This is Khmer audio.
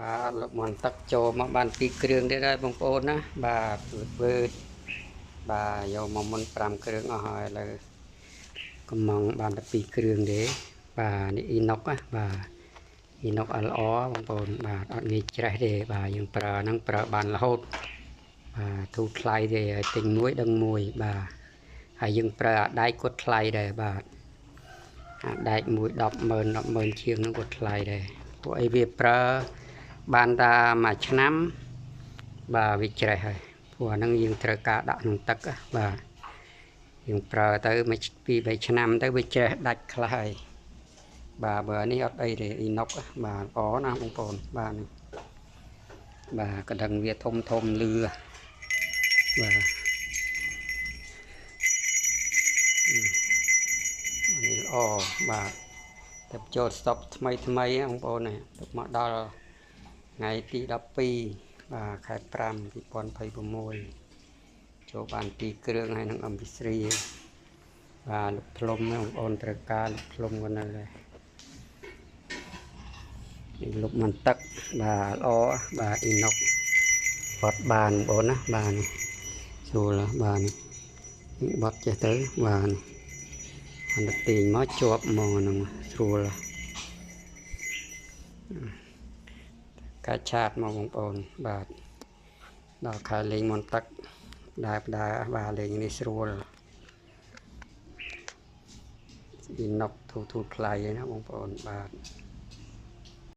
បាទ លោកមន់ទឹកចូលមកបាន 2 គ្រឿងទៀតហើយបងប្អូនណា។ បាទ វឺត បាទ យកមកមុន 5 គ្រឿងអស់ហើយ ឥឡូវកំងបានតែ 2 គ្រឿងទេ។ បាទ នេះអ៊ីណុកណា បាទ អ៊ីណុកល្អបងប្អូន បាទ អត់ងាយច្រេះទេ។ បាទ យើងប្រើហ្នឹងប្រើបានរហូត បាទ ធូរថ្លៃទេ ហើយទិញមួយដឹងមួយ។ បាទ ហើយយើងប្រើអាដែកគាត់ថ្លៃដែរ បាទ អាដែកមួយ 100000 100000 ជាងហ្នឹងគាត់ថ្លៃដែរ ពួកអីវាប្រើបានតាមួយឆ្នាំ បាទ វាច្រេះហើយ ព្រោះអាហ្នឹងយើងត្រូវការដាក់ក្នុងទឹក។ បាទ យើងប្រើទៅមួយ ពីរ បីឆ្នាំទៅវាច្រេះដាច់ខ្លះហើយ។ បាទ បើនេះអត់អីទេ អ៊ីណុក បាទ ល្អណាស់បងប្អូន។ បាទ នេះ បាទ កណ្ដឹងវាធំធំលឺ បាទ នេះល្អ។ បាទ តែចូលស្តុបថ្មីថ្មីបងប្អូន នេះទុកមកដល់ថ្ងៃទី 12 បាទ ខែ 5 2026 ចូលបាន 2 គ្រឿងហើយនឹង MP3។ បាទ លុបផ្លុំបងប្អូនត្រូវការលុបផ្លុំក៏នៅដែរ នេះលុបមិនទឹក បាទ ល្អ បាទ អ៊ីណុកបត់បានបងប្អូនណា។ បាទ នេះស្រួល បាទ នេះបត់ចេះទៅ បាទ នេះអន្តទាញមកជាប់មកហ្នឹងស្រួល កាច់ឆាតមកបងប្អូន។ បាទ ដល់ខែលេងមន្តទឹកដើរដើរ បាទ លេងនេះស្រួល អ៊ីណុកធូរធូរថ្លៃណាបងប្អូន។ បាទ។